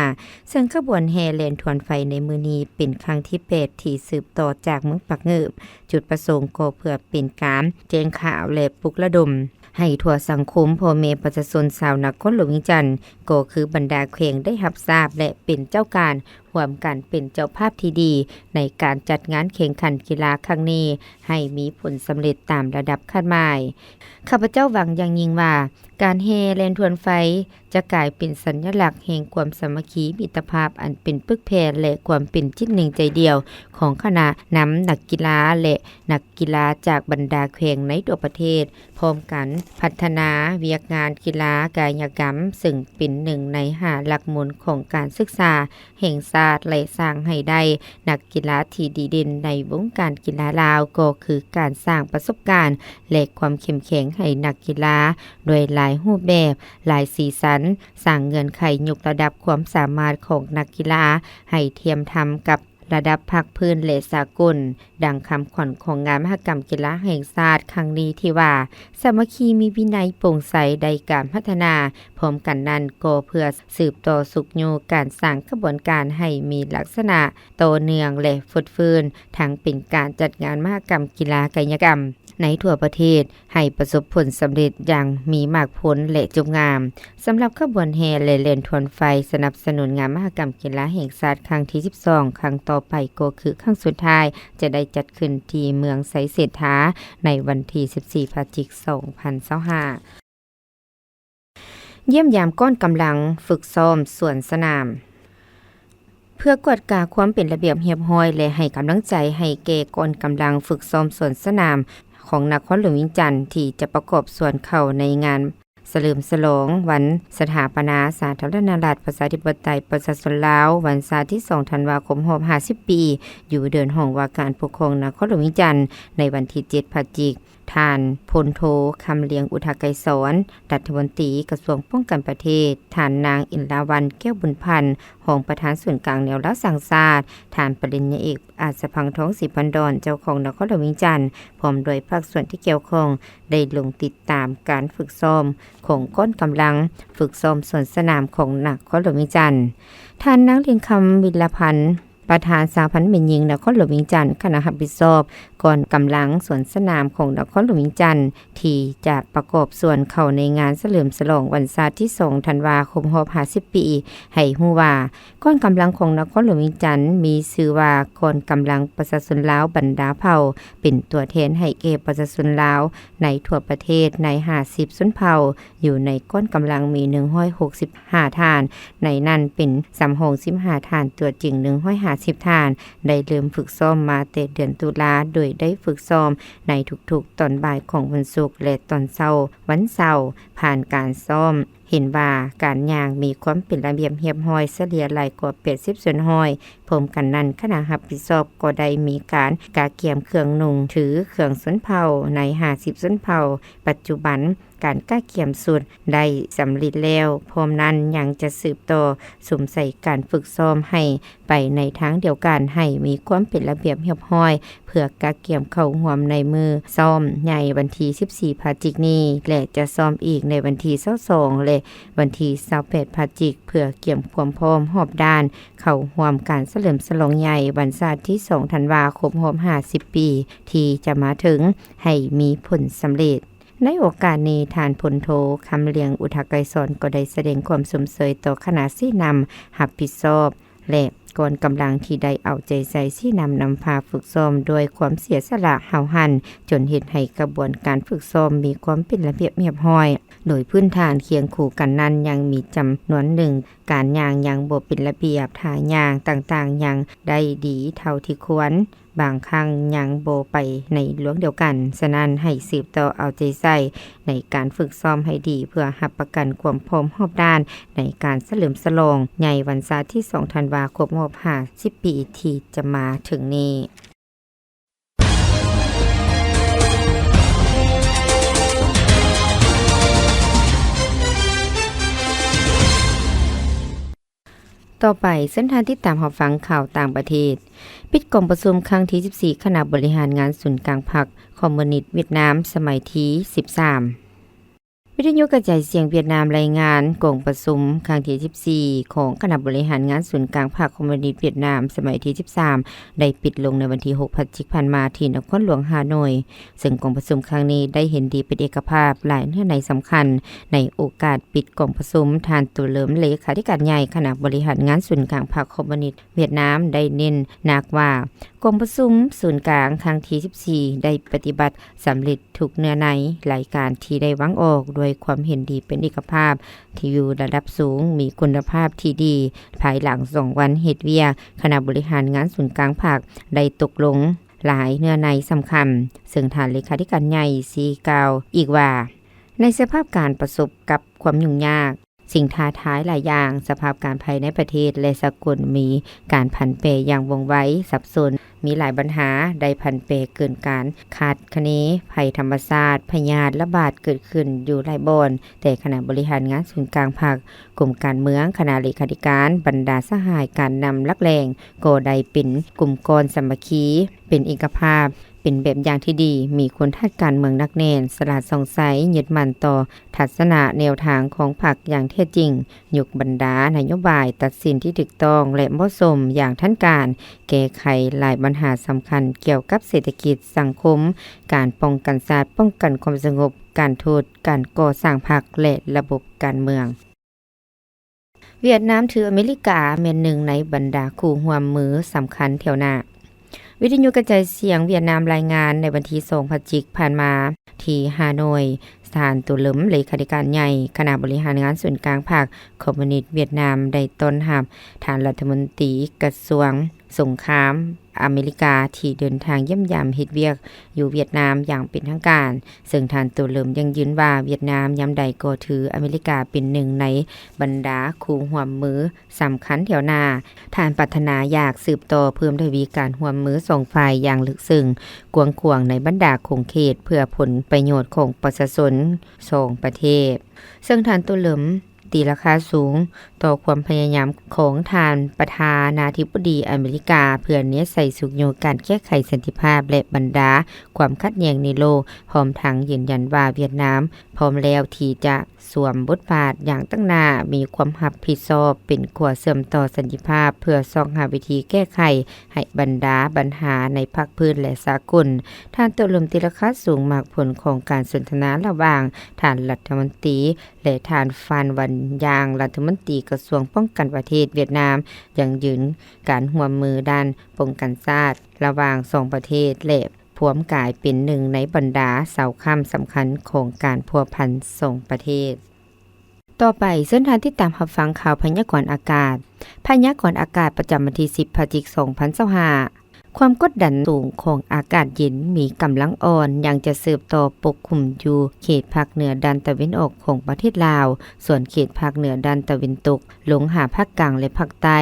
ເຊິ່ງຂະບວນແຫ່ແລ່ນທວນໄຟໃນມື້ນີ້ເປັນຄັ້ງທີແປດ ທີ່ສືບຕໍ່ຈາກເມືອງປາກງື່ມ. ຈຸດປະສົງກໍເພື່ອເປັນການແຈ້ງຂ່າວ ແລະ ປຸກລະດົມໃຫ້ທົ່ວສັງຄົມ, ພໍ່ແມ່ປະຊາຊົນຊາວນະຄອນຫຼວງວຽງຈັນ ກໍຄືບັນດາແຂວງໄດ້ຮັບຊາບ ແລະ ເປັນເຈົ້າການ ຮ່ວມກັນເປັນເຈົ້າພາບທີ່ດີໃນການຈັດງານແຂ່ງຂັນກິລາຄັ້ງນີ້ ໃຫ້ມີຜົນສຳເລັດຕາມລະດັບຄາດໝາຍ. ຂ້າພະເຈົ້າຫວັງຢ່າງຍິ່ງວ່າ ການແຫ່ແລ່ນທວນໄຟຈະກາຍເປັນສັນຍະລັກແຫ່ງຄວາມສາມັກຄີມິດຕະພາບອັນເປັນປຶກແຜ່ນ ແລະ ຄວາມເປັນຈິດໜຶ່ງໃຈດຽວຂອງຄະນະນຳນັກກິລາ ແລະ ນັກກິລາຈາກບັນດາແຂວງໃນທົ່ວປະເທດ ພ້ອມກັນພັດທະນາວຽກງານກິລາກາຍະກຳ ເຊິ່ງເປັນໜຶ່ງໃນຫ້າຫຼັກມູນຂອງການສຶກສາແຫ່ງຊາດ ແລະ ສ້າງໃຫ້ໄດ້ນັກກິລາທີ່ດີເດັ່ນໃນວົງການກິລາລາວ ກໍຄືການສ້າງປະສົບການ ແລະ ຄວາມເຂັ້ມແຂງໃຫ້ນັກກິລາດ້ວຍຫຼາຍຮູບແບບ, ຫຼາຍສີສັນ, ສ້າງເງື່ອນໄຂຍົກລະດັບຄວາມສາມາດຂອງນັກກິລາໃຫ້ທຽມທຳກັບ ລະດັບພາກພື້ນ ແລະ ສາກົນ, ດັ່ງຄຳຂວັນຂອງງານມະຫະກຳກິລາແຫ່ງຊາດຄັ້ງນີ້ທີ່ວ່າ ສາມັກຄີມີວິໄນ ໂປ່ງໃສ ໄດ້ການພັດທະນາ. ພ້ອມກັນນັ້ນກໍເພື່ອສືບຕໍ່ຊຸກຍູ້ການສ້າງຂະບວນການໃຫ້ມີລັກສະນະຕໍ່ເນື່ອງ ແລະ ຟົດຟື້ນ, ທັງເປັນການຈັດງານມະຫະກຳກິລາກາຍະກຳ ໃນທົ່ວປະເທດໃຫ້ປະສົບຜົນສຳເລັດຢ່າງມີໝາກຜົນ ແລະ ຈົບງາມ. ສຳລັບຂະບວນແຫ່ ແລະ ແລ່ນທວນໄຟສະໜັບສະໜູນງານມະຫະກຳກິລາແຫ່ງຊາດຄັ້ງທີສິບສອງ ຄັ້ງຕໍ່ໄປກໍຄືຄັ້ງສຸດທ້າຍ ຈະໄດ້ຈັດຂຶ້ນທີ່ເມືອງໄຊເສດຖາ ໃນວັນທີສິບສີ່ ພະຈິກ ສອງພັນຊາວຫ້າ. ຢ້ຽມຢາມກ້ອນກຳລັງຝຶກຊ້ອມສວນສະໜາມ. ເພື່ອກວດກາຄວາມເປັນລະບຽບຮຽບຮ້ອຍ ແລະ ໃຫ້ກຳລັງໃຈໃຫ້ແກ່ກ້ອນກຳລັງຝຶກຊ້ອມສວນສະໜາມຂອງນະຄອນຫຼວງວຽງຈັນ ທີ່ຈະປະກອບສ່ວນເຂົ້າໃນງານສະເຫຼີມສະຫຼອງວັນສະຖາປະນາສາທາລະນະລັດ ປະຊາທິປະໄຕ ປະຊາຊົນລາວ ວັນຊາດທີສອງ ທັນວາ ຄົບຮອບຫ້າສິບປີ ຢູ່ເດີ່ນຫ້ອງວ່າການປົກຄອງນະຄອນຫຼວງວຽງຈັນ ໃນວັນທີເຈັດ ພະຈິກ. ທ່ານ ພົນໂທ ຄຳລຽງ ອຸທະໄກສອນ ລັດຖະມົນຕີກະຊວງປ້ອງກັນປະເທດ, ທ່ານນາງ ອິນລາວັນ ແກ້ວບຸນພັນ ຮອງປະທານສູນກາງແນວລາວສ້າງຊາດ, ທ່ານປະລິນຍາເອກ ອາດສະພັງທອງ ສີພັນດອນ ເຈົ້າຄອງນະຄອນຫຼວງວຽງຈັນ ພ້ອມດ້ວຍພາກສ່ວນທີ່ກ່ຽວຂ້ອງ ໄດ້ລົງຕິດຕາມການຝຶກຊ້ອມຂອງກ້ອນກຳລັງຝຶກຊ້ອມສວນສະໜາມຂອງນະຄອນຫຼວງວຽງຈັນ. ທ່ານນາງ ເລນຄຳ ວິລະພັນ ປະທານສະຫະພັນແມ່ຍິງນະຄອນຫຼວງວຽງຈັນ, ຄະນະຮັບຜິດຊອບກ້ອນກຳລັງສວນສະໜາມຂອງນະຄອນຫຼວງວຽງຈັນ ທີ່ຈະປະກອບສ່ວນເຂົ້າໃນງານສະເຫຼີມສະຫຼອງວັນຊາດທີສອງ ທັນວາ ຄົບຮອບຫ້າສິບປີ ໃຫ້ຮູ້ວ່າ ກ້ອນກຳລັງຂອງນະຄອນຫຼວງວຽງຈັນ ມີຊື່ວ່າ ກ້ອນກຳລັງປະຊາຊົນລາວບັນດາເຜົ່າ ເປັນຕົວແທນໃຫ້ແກ່ປະຊາຊົນລາວໃນທົ່ວປະເທດໃນຫ້າສິບຊົນເຜົ່າ. ຢູ່ໃນກ້ອນກຳລັງມີໜຶ່ງຮ້ອຍຫົກສິບຫ້າທ່ານ, ໃນນັ້ນເປັນສຳຮອງສິບຫ້າທ່ານ, ຕົວຈິງໜຶ່ງຮ້ອຍຫ້າສິບທ່ານ, ໄດ້ເລີ່ມຝຶກຊ້ອມມາແຕ່ເດືອນຕຸລາ ໂດຍໄດ້ຝຶກຊ້ອມໃນທຸກໆຕອນບ່າຍຂອງວັນສຸກ ແລະ ຕອນເຊົ້າວັນເສົາ. ຜ່ານການຊ້ອມເຫັນວ່າການຍ່າງມີຄວາມເປັນລະບຽບຮຽບຮ້ອຍ ສະເລ່ຍຫຼາຍກວ່າແປດສິບສ່ວນຮ້ອຍ. ພ້ອມກັນນັ້ນ, ຄະນະຮັບຜິດຊອບກໍໄດ້ມີການກະກຽມເຄື່ອງນຸ່ງຖືເຄື່ອງຊົນເຜົ່າໃນຫ້າສິບຊົນເຜົ່າ. ປັດຈຸບັນ, ການກະກຽມຊຸດໄດ້ສຳເລັດແລ້ວ, ພ້ອມນັ້ນຍັງຈະສືບຕໍ່ສຸມໃສ່ການຝຶກຊ້ອມໃຫ້ໄປໃນທາງດຽວກັນ, ໃຫ້ມີຄວາມເປັນລະບຽບຮຽບຮ້ອຍ ເພື່ອກະກຽມເຂົ້າຮ່ວມໃນມື້ຊ້ອມໃຫຍ່ວັນທີສິບສີ່ພະຈິກນີ້ ແລະ ຈະຊ້ອມອີກໃນວັນທີຊາວສອງ ແລະ ວັນທີຊາວແປດພະຈິກ ເພື່ອກຽມຄວາມພ້ອມຮອບດ້ານເຂົ້າຮ່ວມການສະເຫຼີມສະຫຼອງໃຫຍ່ວັນຊາດທີສອງທັນວາ ຄົບຮອບຫ້າສິບປີທີ່ຈະມາເຖິງ ໃຫ້ມີຜົນສຳເລັດ. ໃນໂອກາດນີ້, ທ່ານ ພົນໂທ ຄຳລຽງ ອຸທະໄກສອນ ກໍໄດ້ສະແດງຄວາມຊົມເຊີຍຕໍ່ຄະນະຊີ້ນຳຮັບຜິດຊອບ ແລະ ກອງກຳລັງທີ່ໄດ້ເອົາໃຈໃສ່ຊີ້ນຳນຳພາຝຶກຊ້ອມດ້ວຍຄວາມເສຍສະຫຼະຫ້າວຫັນ, ຈົນເຮັດໃຫ້ຂະບວນການຝຶກຊ້ອມມີຄວາມເປັນລະບຽບຮຽບຮ້ອຍ. ໂດຍພື້ນຖານຄຽງຄູ່ກັນນັ້ນຍັງມີຈຳນວນໜຶ່ງ, ການຍ່າງຍັງບໍ່ເປັນລະບຽບ, ທ່າຍ່າງຕ່າງໆຍັງໄດ້ດີເທົ່າທີ່ຄວນ. ບາງຄັ້ງຍັງບໍ່ໄປໃນລວງດຽວກັນ, ສະນັ້ນໃຫ້ສືບຕໍ່ເອົາໃຈໃສ່ໃນການຝຶກຊ້ອມໃຫ້ດີ ເພື່ອຮັບປະກັນຄວາມພ້ອມຮອບດ້ານໃນການສະເຫຼີມສະຫຼອງໃຫຍ່ວັນຊາດທີສອງທັນວາ ຄົບຮອບຫ້າສິບປີທີ່ຈະມາເຖິງນີ້. ຕໍ່ໄປ, ເຊີນທ່ານຕິດຕາມຮັບຟັງຂ່າວຕ່າງປະເທດ. ປິດກອງປະຊຸມຄັ້ງທີສິບສີ່ ຄະນະບໍລິຫານງານສູນກາງພັກຄອມມູນິດຫວຽດນາມ ສະໄໝທີສິບສາມ. ວິທະຍຸກະຈາຍສຽງຫວຽດນາມລາຍງານ, ກອງປະຊຸມຄັ້ງທີສິບສີ່ ຂອງຄະນະບໍລິຫານງານສູນກາງພັກຄອມມູນິດຫວຽດນາມ ສະໄໝທີສິບສາມ ໄດ້ປິດລົງໃນວັນທີຫົກ ພະຈິກ ຜ່ານມາ ທີ່ນະຄອນຫຼວງຮ່າໂນ້ຍ. ເຊິ່ງກອງປະຊຸມຄັ້ງນີ້ໄດ້ເຫັນດີເປັນເອກະພາບຫຼາຍເນື້ອໃນສຳຄັນ. ໃນໂອກາດປິດກອງປະຊຸມ, ທ່ານ ໂຕເລີມ ເລຂາທິການໃຫຍ່ຄະນະບໍລິຫານງານສູນກາງພັກຄອມມູນິດຫວຽດນາມ ໄດ້ເນັ້ນໜັກວ່າ ກອງປະຊຸມສູນກາງຄັ້ງທີສິບສີ່ ໄດ້ປະຕິບັດສຳເລັດທຸກເນື້ອໃນ, ລາຍການທີ່ໄດ້ວາງອອກດ້ວຍຄວາມເຫັນດີເປັນເອກະພາບທີ່ຢູ່ລະດັບສູງ, ມີຄຸນນະພາບທີ່ດີ. ພາຍຫຼັງສອງວັນເຮັດວຽກ, ຄະນະບໍລິຫານງານສູນກາງພັກໄດ້ຕົກລົງຫຼາຍເນື້ອໃນສຳຄັນ, ເຊິ່ງທ່ານເລຂາທິການໃຫຍ່ຊີ້ກ່າວອີກວ່າ, ໃນສະພາບການປະສົບກັບຄວາມຫຍຸ້ງຍາກ, ສິ່ງທ້າທາຍຫຼາຍຢ່າງ, ສະພາບການພາຍໃນປະເທດ ແລະ ສາກົນມີການຜັນແປຢ່າງວ່ອງໄວ, ສັບສົນ, ມີຫຼາຍບັນຫາໄດ້ຜັນແປເກີນການຄາດຄະເນ, ໄພທຳມະຊາດ, ພະຍາດລະບາດເກີດຂຶ້ນຢູ່ຫຼາຍບ່ອນ, ແຕ່ຄະນະບໍລິຫານງານສູນກາງພັກ, ກົມການເມືອງ, ຄະນະເລຂາທິການ, ບັນດາສະຫາຍການນຳຫຼັກແຫຼ່ງ ກໍໄດ້ເປັນກຸ່ມກ້ອນສາມັກຄີ, ເປັນເອກະພາບ, ເປັນແບບຢ່າງທີ່ດີ, ມີຄົນທາດການເມືອງໜັກແໜ້ນ, ສະຫຼາດສ່ອງໃສ, ຍຶດໝັ້ນຕໍ່ທັດສະນະແນວທາງຂອງພັກຢ່າງແທ້ຈິງ, ຍົກບັນດານະໂຍບາຍ, ຕັດສິນທີ່ຖືກຕ້ອງ ແລະ ເໝາະສົມຢ່າງທັນການ, ແກ້ໄຂຫຼາຍບັນຫາສຳຄັນກ່ຽວກັບເສດຖະກິດ, ສັງຄົມ, ການປ້ອງກັນຊາດ, ປ້ອງກັນຄວາມສະຫງົບ, ການທູດ, ການກໍ່ສ້າງພັກ ແລະ ລະບົບການເມືອງ. ຫວຽດນາມຖືອາເມລິກາແມ່ນໜຶ່ງໃນບັນດາຄູ່ຮ່ວມມືສຳຄັນແຖວໜ້າ. ວິທະຍຸກະຈາຍສຽງຫວຽດນາມລາຍງານໃນວັນທີສອງ ພະຈິກ ຜ່ານມາ ທີ່ຮ່າໂນ້ຍ, ທ່ານ ໂຕເລິມ ເລຂາທິການໃຫຍ່ຄະນະບໍລິຫານງານສູນກາງພັກຄອມມູນິດຫວຽດນາມ ໄດ້ຕ້ອນຮັບທ່ານລັດຖະມົນຕີກະຊວງ ສົງຄາມອາເມລິກາ ທີ່ເດີນທາງຢ້ຽມຢາມເຮັດວຽກຢູ່ຫວຽດນາມຢ່າງເປັນທາງການ, ເຊິ່ງທ່ານ ໂຕເລິມ ຢັ້ງຢືນວ່າ ຫວຽດນາມຍາມໃດກໍຖືອາເມລິກາເປັນໜຶ່ງໃນບັນດາຄູ່ຮ່ວມມືສຳຄັນແຖວໜ້າ. ທ່ານປາດຖະໜາຢາກສືບຕໍ່ເພີ່ມທະວີການຮ່ວມມືສອງຝ່າຍຢ່າງເລິກເຊິ່ງ, ກວ້າງຂວາງໃນບັນດາຂົງເຂດ ເພື່ອຜົນປະໂຫຍດຂອງປະຊາຊົນສອງປະເທດ. ເຊິ່ງທ່ານ ໂຕເລິມ ຕີລາຄາສູງຕໍ່ຄວາມພະຍາຍາມຂອງທ່ານປະທານາທິບໍດີອາເມລິກາ ເພື່ອແນໃສ່ຊຸກຍູ້ການແກ້ໄຂສັນຕິພາບ ແລະ ບັນດາຄວາມຂັດແຍ່ງໃນໂລກ, ພ້ອມທັງຢືນຢັນວ່າຫວຽດນາມພ້ອມແລ້ວທີ່ຈະສວມບົດບາດຢ່າງຕັ້ງໜ້າ, ມີຄວາມຮັບຜິດຊອບເປັນຂົວເຊື່ອມຕໍ່ສັນຕິພາບ ເພື່ອຊອກຫາວິທີແກ້ໄຂໃຫ້ບັນດາບັນຫາໃນພາກພື້ນ ແລະ ສາກົນ. ທ່ານ ໂຕເລິມ ຕີລາຄາສູງໝາກຜົນຂອງການສົນທະນາລະຫວ່າງທ່ານລັດຖະມົນຕີ ແລະ ທ່ານ ຟານ ວັນຢາງ ລັດຖະມົນຕີກະຊວງປ້ອງກັນປະເທດຫວຽດນາມ, ຢັ້ງຢືນການຮ່ວມມືດ້ານປ້ອງກັນຊາດລະຫວ່າງສອງປະເທດ ແລະ ພວມກາຍເປັນໜຶ່ງໃນບັນດາເສົາຄ້ຳສຳຄັນຂອງການພົວພັນສອງປະເທດ. ຕໍ່ໄປ, ເຊີນທ່ານຕິດຕາມຮັບຟັງຂ່າວພະຍາກອນອາກາດ. ພະຍາກອນອາກາດປະຈຳວັນທີສິບ ພະຈິກ ສອງພັນຊາວຫ້າ. ຄວາມກົດດັນສູງຂອງອາກາດເຢັນມີກຳລັງອ່ອນ ຍັງຈະສືບຕໍ່ປົກຄຸມຢູ່ເຂດພາກເໜືອດ້ານຕາເວັນອອກຂອງປະເທດລາວ, ສ່ວນເຂດພາກເໜືອດ້ານຕາເວັນຕົກ ລົງຫາພາກກາງ ແລະ ພາກໃຕ້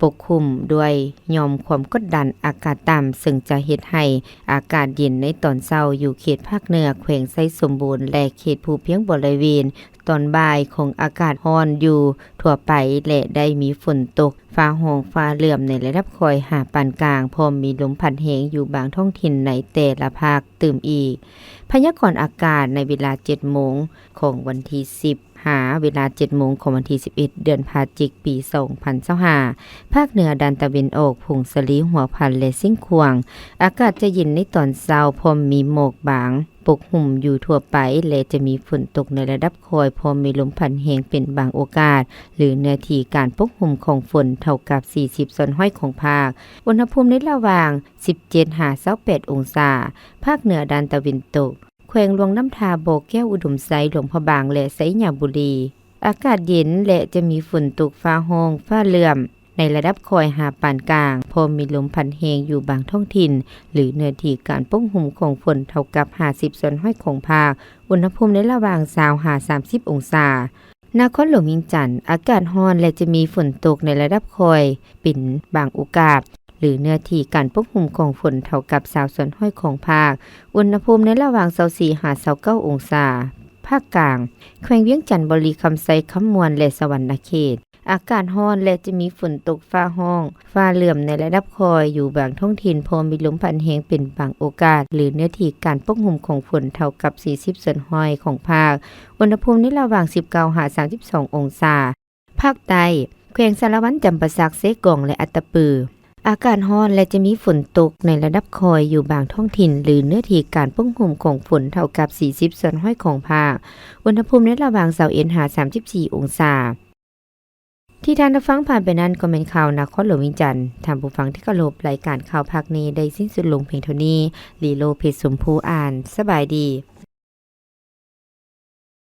ປົກຄຸມດ້ວຍຫຍ່ອມຄວາມກົດດັນອາກາດຕ່ຳ, ເຊິ່ງຈະເຮັດໃຫ້ອາກາດເຢັນໃນຕອນເຊົ້າຢູ່ເຂດພາກເໜືອແຂວງໄຊສົມບູນ ແລະ ເຂດພູພຽງບໍລິເວນ. ຕອນບ່າຍຄງອາກາດຮ້ອນຢູ່ທົ່ວໄປ ແລະ ໄດ້ມີຝົນຕົກ, ຟ້າຮ້ອງ, ຟ້າເຫຼື້ອມໃນລະດັບຄ່ອຍຫາປານກາງ, ພ້ອມມີລົມພັດແຮງຢູ່ບາງທ້ອງຖິ່ນໃນແຕ່ລະພາກຕື່ມອີກ. ພະຍາກອນອາກາດໃນເວລາເຈັດໂມງຂອງວັນທີສິບ ຫາເວລາເຈັດໂມງຂອງວັນທີສິບເອັດ ເດືອນພະຈິກ ປີສອງພັນຊາວຫ້າ. ພາກເໜືອດ້ານຕາເວັນອອກ, ຜົ້ງສາລີ, ຫົວພັນ ແລະ ຊຽງຂວາງ, ອາກາດຈະເຢັນໃນຕອນເຊົ້າ, ພ້ອມມີໝອກບາງ ປົກຫຸ້ມຢູ່ທົ່ວໄປ ແລະ ຈະມີຝົນຕົກໃນລະດັບຄ່ອຍ, ພ້ອມມີລົມພັດແຮງເປັນບາງໂອກາດ, ຫຼື ເນື້ອທີ່ການປົກຫຸ້ມຂອງຝົນເທົ່າກັບສີ່ສິບສ່ວນຮ້ອຍຂອງພາກ. ອຸນຫະພູມໃນລະຫວ່າງສິບເຈັດຫາຊາວແປດອົງສາ. ພາກເໜືອດ້ານຕາເວັນຕົກ, ແຂວງຫຼວງນ້ຳທາ, ບໍ່ແກ້ວ, ອຸດົມໄຊ, ຫຼວງພະບາງ ແລະ ໄຊຍະບູລີ, ອາກາດເຢັນ ແລະ ຈະມີຝົນຕົກ, ຟ້າຮ້ອງ, ຟ້າເຫຼື້ອມ ໃນລະດັບຄ່ອຍຫາປານກາງ, ພ້ອມມີລົມພັດແຮງຢູ່ບາງທ້ອງຖິ່ນ ຫຼື ເນື້ອທີ່ການປົກຫຸ້ມຂອງຝົນເທົ່າກັບຫ້າສິບສ່ວນຮ້ອຍຂອງພາກ, ອຸນຫະພູມໃນລະຫວ່າງຊາວຫາສາມສິບອົງສາ. ນະຄອນຫຼວງວຽງຈັນ, ອາກາດຮ້ອນ ແລະ ຈະມີຝົນຕົກໃນລະດັບຄ່ອຍເປັນບາງໂອກາດ, ຫຼື ເນື້ອທີ່ການປົກຫຸ້ມຂອງຝົນເທົ່າກັບຊາວສ່ວນຮ້ອຍຂອງພາກ, ອຸນຫະພູມໃນລະຫວ່າງຊາວສີ່ຫາຊາວເກົ້າອົງສາ. ພາກກາງ, ແຂວງວຽງຈັນ, ບໍລິຄຳໄຊ, ຄຳມ່ວນ ແລະ ສະຫວັນນະເຂດ, ອາກາດຮ້ອນ ແລະ ຈະມີຝົນຕົກຟ້າຮ້ອງ, ຟ້າເຫຼື້ອມໃນລະດັບຄ່ອຍ ຢູ່ບາງທ້ອງຖິ່ນ, ພ້ອມມີລົມພັດແຮງເປັນບາງໂອກາດ ຫຼື ເນື້ອທີ່ການປົກຫຸ້ມຂອງຝົນເທົ່າກັບ ສີ່ສິບສ່ວນຮ້ອຍຂອງພາກ. ອຸນຫະພູມໃນລະຫວ່າງ ສິບເກົ້າ ຫາ ສາມສິບສອງ ອົງສາ. ພາກໃຕ້, ແຂວງສາລະວັນ, ຈຳປາສັກ, ເຊກອງ ແລະ ອັດຕະປື. ອາກາດຮ້ອນ ແລະ ຈະມີຝົນຕົກໃນລະດັບຄ່ອຍ ຢູ່ບາງທ້ອງຖິ່ນ ຫຼື ເນື້ອທີ່ການປົກຫຸ້ມຂອງຝົນເທົ່າກັບ ສີ່ສິບສ່ວນຮ້ອຍຂອງພາກ. ອຸນຫະພູມໃນລະຫວ່າງ ຊາວເອັດ ຫາ ສາມສິບສີ່ ອົງສາ. ທີ່ທ່ານໄດ້ຟັງຜ່ານໄປນັ້ນ ກໍແມ່ນຂ່າວນະຄອນຫຼວງວຽງຈັນ. ທ່ານຜູ້ຟັງທີ່ເຄົາລົບ, ລາຍການຂ່າວພາກນີ້ໄດ້ສິ້ນສຸດລົງພຽງເທົ່ານີ້. ລີໂລ ເພັດຊົມພູ ອ່ານ. ສະບາຍດີ.